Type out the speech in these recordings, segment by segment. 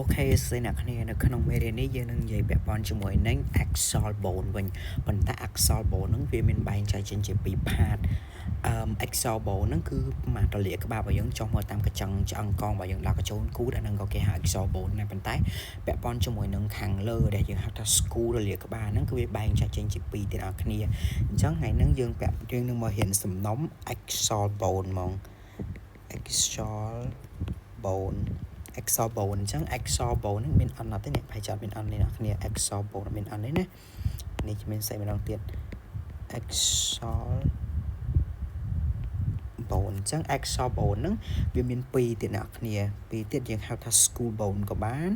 OK សួស្តីអ្នកគ្នានៅក្នុងមេរៀននេះយើងនឹងនិយាយពាក់ព័ន្ធជាមួយនឹង axial bone វិញប៉ុន្តែ axial bone ហ្នឹងវាមានបែងចែកចេញជាពីរ part អឺ axial bone ហ្នឹងគឺមកតលាក្បាលរបស់យើងចុះមកតាមកញ្ចឹងឆ្អឹងកងរបស់យើងដល់កញ្ចូលគូតអាហ្នឹងក៏គេហៅ axial bone ដែរប៉ុន្តែពាក់ព័ន្ធជាមួយនឹងខាងលើដែលយើងហៅថា skull រលាក្បាលហ្នឹងគឺវាបែងចែកចេញជាពីរទៀតអ្នកគ្នាអញ្ចឹងថ្ងៃហ្នឹងយើងពាក់យើងនឹងមករៀនសំណុំ axial bone ហ្មង axial bone axial bone អញ្ចឹង axial bone ហ្នឹងមានអនអត់ទេអ្នកប្រហែលជាអត់មានអនទេអ្នកគ្នា axial bone មានអនទេណានេះមានស្អីម្ដងទៀត axial bone អញ្ចឹង axial bone ហ្នឹងវាមានពីរទៀតអ្នកគ្នាពីរទៀតយើងហៅថា skull bone ក៏បាន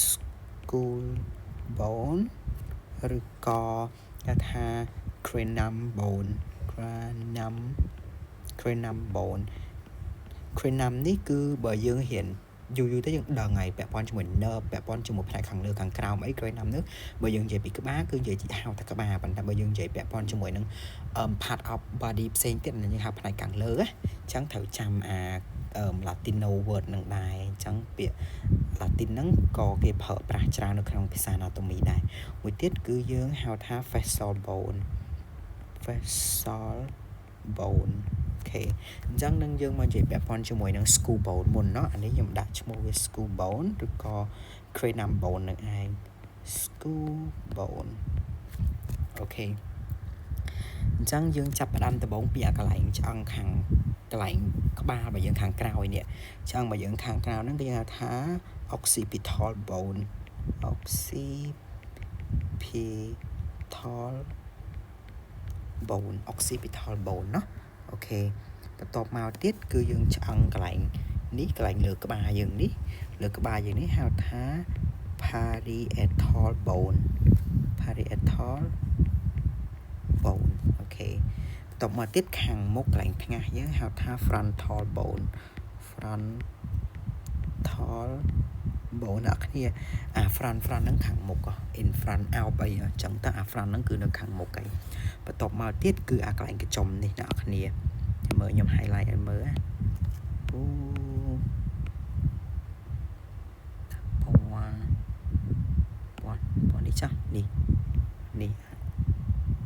skull bone ឬក៏គេថា cranium bone cranium bone cranium នេះគឺបើយើងរៀនយូរយូរទៅយើងដឹងហើយពាក់ព័ន្ធជាមួយ nerve ពាក់ព័ន្ធជាមួយផ្នែកខាងលើខាងក្រោមអី cranium នោះបើយើងនិយាយពីក្បាលគឺនិយាយហៅថាក្បាលប៉ុន្តែបើយើងនិយាយពាក់ព័ន្ធជាមួយនឹង part of body ផ្សេងទៀតយើងហៅផ្នែកខាងលើណាអញ្ចឹងត្រូវចាំអា Latino word នឹងដែរអញ្ចឹងពាក្យ Latin ហ្នឹងក៏គេប្រើប្រាស់ច្រើននៅក្នុងភាសា anatomy ដែរមួយទៀតគឺយើងហៅថា facial bone facial bone OK អញ្ចឹងនឹងយើងមកនិយាយពាក់ព័ន្ធជាមួយនឹង skull bone មុនណោះអានេះខ្ញុំដាក់ឈ្មោះវា skull bone ឬក៏ cranium bone នឹងឯង skull bone OK អញ្ចឹងយើងចាប់ផ្ដើមដំបូងពីអាកន្លែងឆ្អឹងខាងកន្លែងក្បាលរបស់យើងខាងក្រោយនេះឆ្អឹងរបស់យើងខាងក្រៅហ្នឹងគេហៅថា occipital bone occipital bone occipital bone ណោះ OK បន្ទាប់មកទៀតគឺយើងឆ្អឹងកន្លែងនេះកន្លែងលើក្បាលយើងនេះលើក្បាលយើងនេះហៅថា parietal bone parietal bone OK បន្ទាប់មកទៀតខាងមុខកន្លែងថ្ងាសយើងហៅថា frontal bone frontal bone អ្នកគ្នាអា front front ហ្នឹងខាងមុខ in front out អីអញ្ចឹងតើអា front ហ្នឹងគឺនៅខាងមុខអីបន្ទាប់មកទៀតគឺអាកន្លែងកញ្ចុំនេះអ្នកគ្នាមើលខ្ញុំ highlight ឲ្យមើលអូពណ៌ពណ៌ពណ៌នេះចាស់នេះនេះ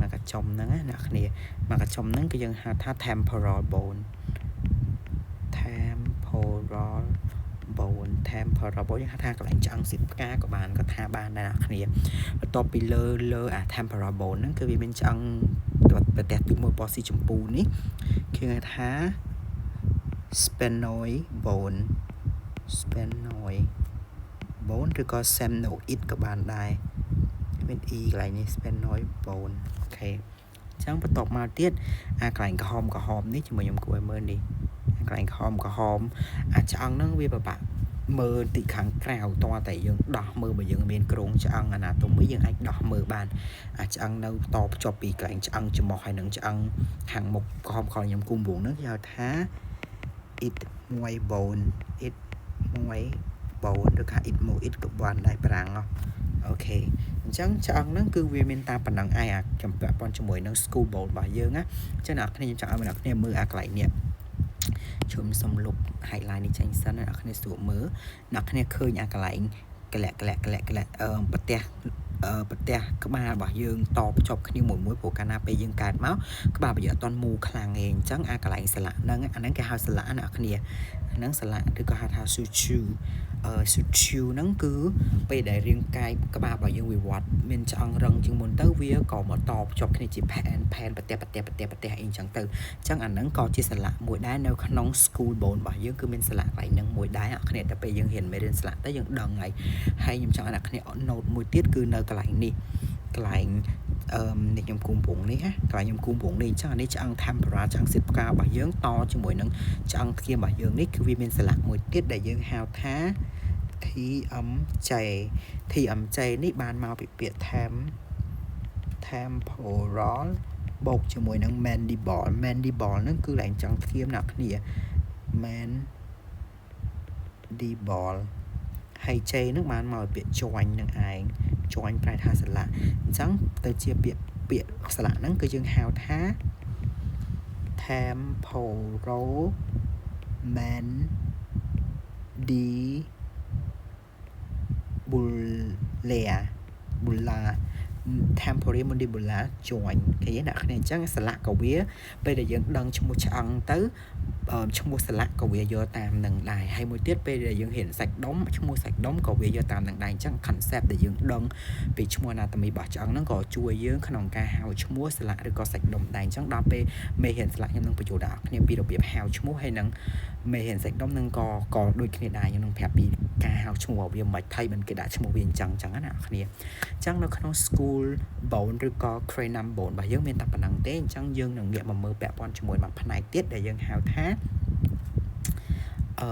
មកកញ្ចុំហ្នឹងណាអ្នកគ្នាមកកញ្ចុំហ្នឹងគឺយើងហៅថា temporal bone temporal bone temporal bone យើងហៅថាកន្លែងឆ្អឹងស៊ីផ្កាក៏បានក៏ថាបានដែរអ្នកគ្នាបន្ទាប់ពីលើលើអា temporal bone ហ្នឹងគឺវាមានឆ្អឹងប្រទះទូមួយពណ៌ស៊ីចម្ពូនេះគេហៅថា sphenoid bone sphenoid bone ឬក៏ sphenoid ក៏បានដែរមាន e កន្លែងនេះ sphenoid bone OK អញ្ចឹងបន្ទាប់មកទៀតអាកន្លែងក្រហមក្រហមនេះជាមួយខ្ញុំគួរឲ្យមើលនេះអាកន្លែងក្រហមក្រហមអាឆ្អឹងហ្នឹងវាពិបាកមើលទីខាងក្រៅតតែយើងដោះមើលបើយើងមានគ្រោងឆ្អឹង anatomy យើងអាចដោះមើលបានអាឆ្អឹងនៅតភ្ជាប់ពីកន្លែងឆ្អឹងច្រមុះហើយនឹងឆ្អឹងខាងមុខក្រហមក្រខ្ញុំគូមវងហ្នឹងគេហៅថា ethmoid bone ethmoid bone ឬថា ethmoid ក៏បានដែរប្រាំង OK អញ្ចឹងឆ្អឹងហ្នឹងគឺវាមានតាមប៉ុណ្ណឹងឯងអាចំពាក់ព័ន្ធជាមួយនឹង skull bone របស់យើងណាអញ្ចឹងអ្នកគ្នាខ្ញុំចង់ឲ្យអ្នកគ្នាមើលអាកន្លែងនេះជុំសុំលុប highlight នេះចេញសិនអ្នកគ្នាស្រួលមើលអ្នកគ្នាឃើញអាកន្លែងកលាក់កលាក់កលាក់កលាក់អឺប្រទះប្រទះក្បាលរបស់យើងតភ្ជាប់គ្នាមួយមួយព្រោះកាលណាពេលយើងកើតមកក្បាលរបស់យើងអត់ទាន់មូលខ្លាំងទេអញ្ចឹងអាកន្លែងសន្លាក់ហ្នឹងអាហ្នឹងគេហៅសន្លាក់អ្នកគ្នាអាហ្នឹងសន្លាក់ឬក៏ហៅថា suture អឺ suture ហ្នឹងគឺពេលដែលរាងកាយក្បាលរបស់យើងវិវត្តមានឆ្អឹងរឹងជាងមុនទៅវាក៏មកតភ្ជាប់គ្នាជាផែនផែនប្រទះប្រទះប្រទះប្រទះអីអញ្ចឹងទៅអញ្ចឹងអាហ្នឹងក៏ជាសន្លាក់មួយដែរនៅក្នុង skull bone របស់យើងគឺមានសន្លាក់កន្លែងហ្នឹងមួយដែរអ្នកគ្នាតែពេលយើងរៀនមេរៀនសន្លាក់ទៅយើងដឹងហើយហើយខ្ញុំចង់ឲ្យអ្នកគ្នា note មួយទៀតគឺនៅកន្លែងនេះកន្លែងអឺនេះខ្ញុំគូមពងនេះណាកន្លែងខ្ញុំគូមពងនេះអញ្ចឹងអានេះឆ្អឹង temporal ឆ្អឹងសិតផ្ការបស់យើងតជាមួយនឹងឆ្អឹងធៀមរបស់យើងនេះគឺវាមានសន្លាក់មួយទៀតដែលយើងហៅថា TMJ TMJ នេះបានមកពីពាក្យ temporal បូកជាមួយនឹង mandible mandible ហ្នឹងគឺឡើងចង់ធៀមអ្នកគ្នា mandible ហើយ J ហ្នឹងបានមកពីពាក្យ join នឹងឯង join ប្រែថាសន្លាក់អញ្ចឹងទៅជាពាក្យពាក្យសន្លាក់ហ្នឹងគឺយើងហៅថា temporal mandibular Mandibular bular temporomandibular joint ឃើញទេអ្នកគ្នាអញ្ចឹងសន្លាក់ក៏វាពេលដែលយើងដឹងឈ្មោះឆ្អឹងទៅឈ្មោះសន្លាក់ក៏វាយកតាមនឹងដែរហើយមួយទៀតពេលដែលយើងរៀនសាច់ដុំឈ្មោះសាច់ដុំក៏វាយកតាមនឹងដែរអញ្ចឹង concept ដែលយើងដឹងពីឈ្មោះ anatomy របស់ឆ្អឹងហ្នឹងក៏ជួយយើងក្នុងការហៅឈ្មោះសន្លាក់ឬក៏សាច់ដុំដែរអញ្ចឹងដល់ពេលមេរៀនសន្លាក់ខ្ញុំនឹងបញ្ចូលដល់អ្នកគ្នាពីរបៀបហៅឈ្មោះហើយនឹងមេរៀនសាច់ដុំនឹងក៏ដូចគ្នាដែរខ្ញុំនឹងប្រាប់ពីការហៅឈ្មោះវាមិនថៃមិនគេដាក់ឈ្មោះវាអញ្ចឹងអញ្ចឹងណាអ្នកគ្នាអញ្ចឹងនៅក្នុង skull bone ឬក៏ cranium bone របស់យើងមានតែប៉ុណ្ណឹងទេអញ្ចឹងយើងនឹងងាកមកមើលពាក់ព័ន្ធជាមួយមួយផ្នែកទៀតដែលយើងហៅថាអឺ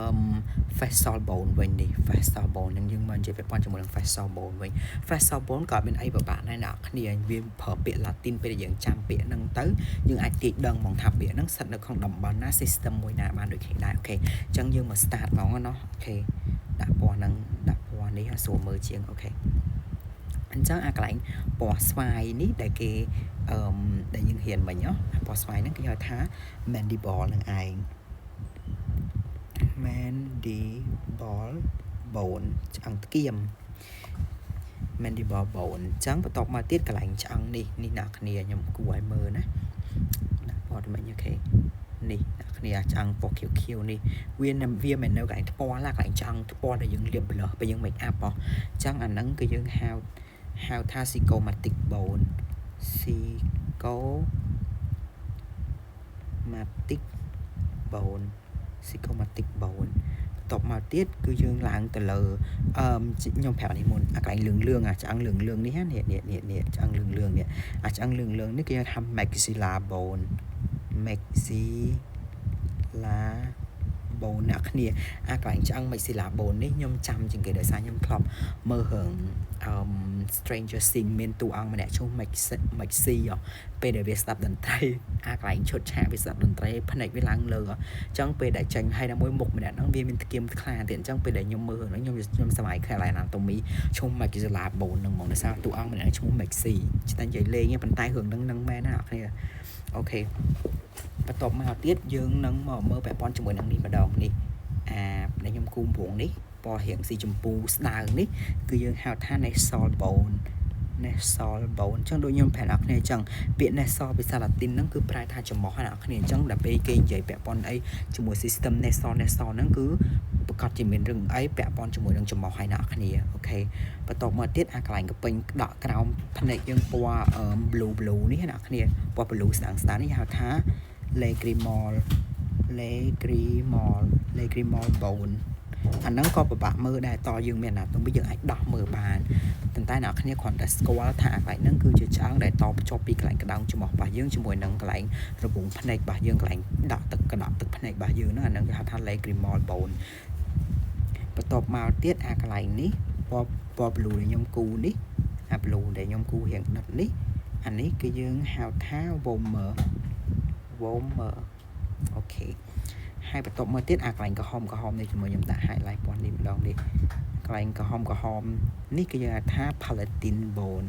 facial bone វិញនេះ facial bone នឹងយើងមកនិយាយពាក់ព័ន្ធជាមួយនឹង facial bone វិញ facial bone ក៏មានអីពិបាកដែរអ្នកគ្នាវាប្រើពាក្យ Latin ពេលដែលយើងចាំពាក្យហ្នឹងទៅយើងអាចទាយដឹងហ្មងថាពាក្យហ្នឹងស្ថិតនៅក្នុងតំបន់ណា system មួយណាបានដូចគ្នាដែរ okay អញ្ចឹងយើងមក start ហ្មងណោះ okay ដាក់ពណ៌ហ្នឹងដាក់ពណ៌នេះស្រួលមើលជាង okay អញ្ចឹងអាកន្លែងពណ៌ស្វាយនេះដែលគេអឺដែលយើងរៀនមិញហ៎ពណ៌ស្វាយហ្នឹងគេហៅថា mandible នឹងឯង mandible bone ឆ្អឹងថ្គាម mandible bone អញ្ចឹងបន្ទាប់មកទៀតកន្លែងឆ្អឹងនេះនេះអ្នកគ្នាខ្ញុំគួរឲ្យមើលណាដាក់ពណ៌មិញ okay នេះអ្នកគ្នាឆ្អឹងពណ៌ខៀវខៀវនេះវាវាមិននៅកន្លែងថ្ពាល់ឡាកន្លែងឆ្អឹងថ្ពាល់ដែលយើងលាប blush ពេលយើង make up ហ៎អញ្ចឹងអាហ្នឹងគឺយើងហៅហៅថា zygomatic bone zygomatic bone zygomatic bone បន្ទាប់មកទៀតគឺយើងឡើងទៅលើអឺខ្ញុំប្រាប់នេះមុនអាកន្លែងលឿងលឿងអាឆ្អឹងលឿងលឿងនេះនេះនេះនេះនេះឆ្អឹងលឿងលឿងនេះអាឆ្អឹងលឿងលឿងនេះគេហៅថា maxilla bone maxilla bone អ្នកគ្នាអាកន្លែងឆ្អឹង maxilla bone នេះខ្ញុំចាំជាងគេដោយសារខ្ញុំធ្លាប់មើលរឿងអឺ Stranger Things មានតួអង្គម្នាក់ឈ្មោះ Maxi ពេលដែលវាស្ដាប់តន្ត្រីអាកន្លែងឈុតឆាកវាស្ដាប់តន្ត្រីភ្នែកវាឡើងលើអញ្ចឹងពេលដែលចេញហើយដល់មួយមុខម្នាក់ហ្នឹងវាមានថ្គាមខ្លាទៀតអញ្ចឹងពេលដែលខ្ញុំមើលហ្នឹងខ្ញុំខ្ញុំសម័យខ្លះ anatomy ឈ្មោះ Maxilla bone ហ្នឹងហ្មងដោយសារតួអង្គម្នាក់ឈ្មោះ Maxi តែនិយាយលេងប៉ុន្តែរឿងហ្នឹងនឹងមែនណាអ្នកគ្នា okay បន្ទាប់មកទៀតយើងនឹងមកមើលពាក់ព័ន្ធជាមួយនឹងនេះម្ដងនេះអាដែលខ្ញុំគូមព្រងនេះពណ៌រៀងស៊ីជម្ពូស្ដើងនេះគឺយើងហៅថា nasal bone nasal bone អញ្ចឹងដូចខ្ញុំប្រាប់អ្នកគ្នាអញ្ចឹងពាក្យ nasal ភាសាឡាទីនហ្នឹងគឺប្រែថាច្រមុះអ្នកគ្នាអញ្ចឹងដល់ពេលគេនិយាយពាក់ព័ន្ធអីជាមួយ system nasal nasal ហ្នឹងគឺប្រកាសជាមានរឿងអីពាក់ព័ន្ធជាមួយនឹងច្រមុះហើយអ្នកគ្នា okay បន្ទាប់មកទៀតអាកន្លែងកពេញដកក្រោមភ្នែកយើងពណ៌ blue blue នេះអ្នកគ្នាពណ៌ blue ស្ដាងស្ដាងនេះហៅថា lacrimal lacrimal lacrimal bone អាហ្នឹងក៏ពិបាកមើលដែរតយើងមាន anatomy យើងអាចដោះមើលបានប៉ុន្តែអ្នកគ្នាគ្រាន់តែស្គាល់ថាកន្លែងហ្នឹងគឺជាឆ្អឹងដែលតភ្ជាប់ពីកន្លែងក្តោងច្រមុះរបស់យើងជាមួយនឹងកន្លែងរង្វង់ភ្នែករបស់យើងកន្លែងដក់ទឹកក្តក់ទឹកភ្នែករបស់យើងហ្នឹងអាហ្នឹងគេហៅថា lacrimal bone បន្ទាប់មកទៀតអាកន្លែងនេះពណ៌ពណ៌ blue ដែលខ្ញុំគូនេះអា blue ដែលខ្ញុំគូរៀងដិតនេះអានេះគឺយើងហៅថា vomer vomer okay ហើយបន្ទាប់មកទៀតអាកន្លែងក្រហមក្រហមនេះជាមួយខ្ញុំដាក់ highlight ពណ៌នេះម្ដងនេះកន្លែងក្រហមក្រហមនេះគឺយើងហៅថា palatine bone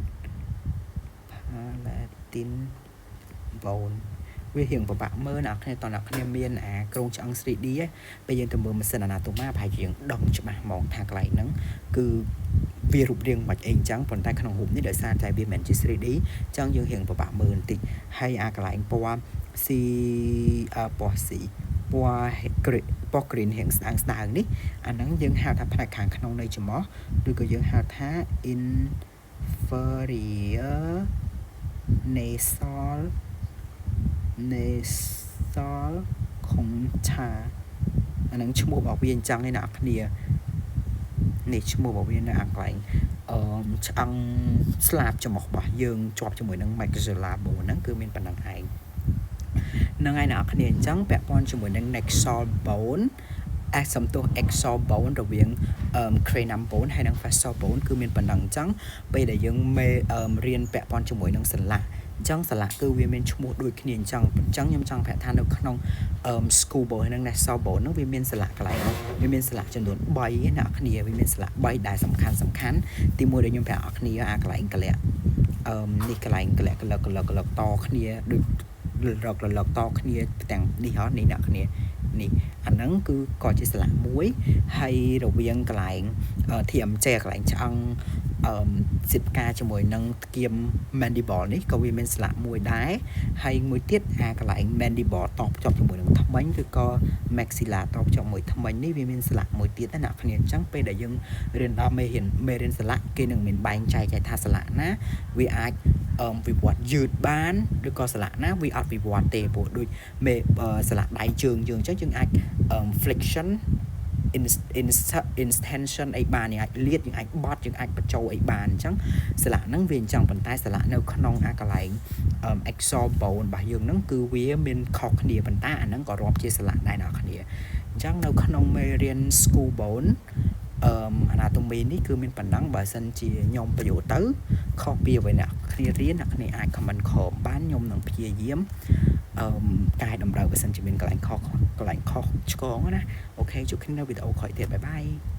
palatine bone វារៀងពិបាកមើលអ្នកគ្នាតអ្នកគ្នាមានអាគ្រោងឆ្អឹង 3D ពេលយើងទៅមើលម៉ាស៊ីន anatomy ប្រហែលជាយើងដឹងច្បាស់ហ្មងថាកន្លែងហ្នឹងគឺវារូបរាងមិនអីអញ្ចឹងប៉ុន្តែក្នុងរូបនេះដោយសារតែវាមិនមែនជា 3D អញ្ចឹងយើងរៀងពិបាកមើលបន្តិចហើយអាកន្លែងពណ៌ C ពណ៌ C ពណ៌ពណ៌ green រៀងស្ដើងស្ដើងនេះអាហ្នឹងយើងហៅថាផ្នែកខាងក្នុងនៃច្រមុះឬក៏យើងហៅថា inferior nasal nasal concha អាហ្នឹងឈ្មោះរបស់វាអញ្ចឹងឯអ្នកគ្នានេះឈ្មោះរបស់វានៅអាកន្លែងអឺឆ្អឹងស្លាបច្រមុះរបស់យើងជាប់ជាមួយនឹង maxilla bone ហ្នឹងគឺមានប៉ុណ្ណឹងឯងហ្នឹងហើយអ្នកគ្នាអញ្ចឹងពាក់ព័ន្ធជាមួយនឹង nasal bone អសំទោស axial bone រវាង cranium bone ហើយនិង facial bone គឺមានប៉ុណ្ណឹងអញ្ចឹងពេលដែលយើងមេរៀនពាក់ព័ន្ធជាមួយនឹងសន្លាក់អញ្ចឹងសន្លាក់គឺវាមានឈ្មោះដូចគ្នាអញ្ចឹងអញ្ចឹងខ្ញុំចង់ប្រាប់ថានៅក្នុង skull bone ហើយនិង nasal bone ហ្នឹងវាមានសន្លាក់កន្លែងវាមានសន្លាក់ចំនួន3ណាអ្នកគ្នាវាមានសន្លាក់3ដែលសំខាន់សំខាន់ទីមួយដែលខ្ញុំប្រាប់អ្នកគ្នាអាកន្លែងកលៈអឺនេះកន្លែងកលៈកលកលកលកតគ្នាដូចរករលកតគ្នាទាំងនេះហ៎នេះអ្នកគ្នា នេះអាហ្នឹងគឺក៏ជាសន្លាក់មួយហើយរវាងកន្លែង TMJ កន្លែងឆ្អឹងអឺសិបការជាមួយនឹងថ្គាម mandible នេះក៏វាមានស្លាកមួយដែរហើយមួយទៀតអាកន្លែង mandible តភ្ជាប់ជាមួយនឹងធ្មេញឬក៏ maxilla តភ្ជាប់មួយធ្មេញនេះវាមានស្លាកមួយទៀតណាអ្នកគ្នាអញ្ចឹងពេលដែលយើងរៀនដល់មេរៀនមេរៀនស្លាកគេនឹងមានបែងចែកថាស្លាកណាវាអាចវិវត្តយឺតបានឬក៏ស្លាកណាវាអត់វិវត្តទេព្រោះដូចមេស្លាកដៃជើងយើងអញ្ចឹងយើងអាច flexion extension អីបានយើងអាចលាតយើងអាចបត់យើងអាចបញ្ចូលអីបានអញ្ចឹងស្លាកហ្នឹងវាអញ្ចឹងប៉ុន្តែស្លាកនៅក្នុងអាកន្លែង axial bone របស់យើងហ្នឹងគឺវាមានខុសគ្នាប៉ុន្តែអាហ្នឹងក៏រាប់ជាស្លាកដែរអ្នកគ្នាអញ្ចឹងនៅក្នុងមេរៀន skull bone អឺ anatomy នេះគឺមានប៉ុណ្ណឹងបើសិនជាខ្ញុំបញ្យល់ទៅខុសពីអ្វីអ្នកគ្នារៀនអ្នកគ្នាអាច comment ក្រោមបានខ្ញុំនឹងព្យាយាមអឺកែតម្រូវបើសិនជាមានកន្លែងខុសកន្លែងខុសឆ្គងណាOK ជួបគ្នានៅវីដេអូក្រោយទៀត bye bye.